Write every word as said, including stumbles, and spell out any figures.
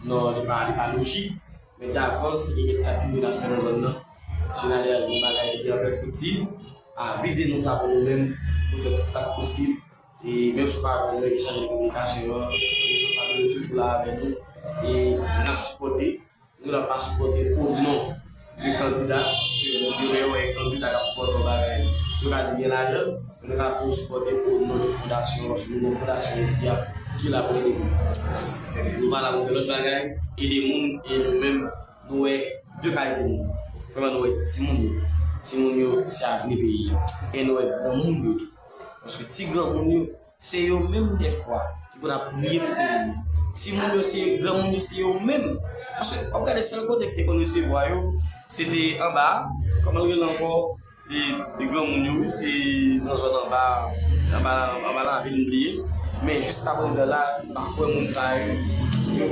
Non, li pa, li pa lojik. Men davans, se gen kèk sa ki vin ap fè nan zòn nan. Se nan de bagay ki gen an pèspektiv. A vize nou sa pou nou menm, pou fè tout sa k posib. E menm si w pa avè nou, nan echanj de kominikasyon an, responsab yo toujou la avè nou. E n ap sipòte. Nou la pa sipòte o non de kandida, paske moun yo lè yo wè kandida k ap sipòte yon bagay, yo ka di gen lajan, men nou ka toujou sipòte o non de fondasyon, paske nou gen fondasyon isi a ki la pou ede nou. Nou pa la pou fè lòt bagay, ede moun, e nou menm, nou wè de kalite moun. Premyèman, nou wè timoun yo. Timoun yo, se avni peyi a. E nou wè granmoun yo tou. Paske ti granmoun yo, se yo menm dèfwa ki konn ap priye pou peyi a. Timoun yo, se granmoun yo, se yo menm. Paske w ap gade sèl kote ki te konn resevwa yo, se te anba a. Kòman l rele ankò? E ti granmoun yo, wi, se nan zòn anba, anba, anba lavil, m bliye. Men jiska prezan la, m pa kwè moun sa yo, yo,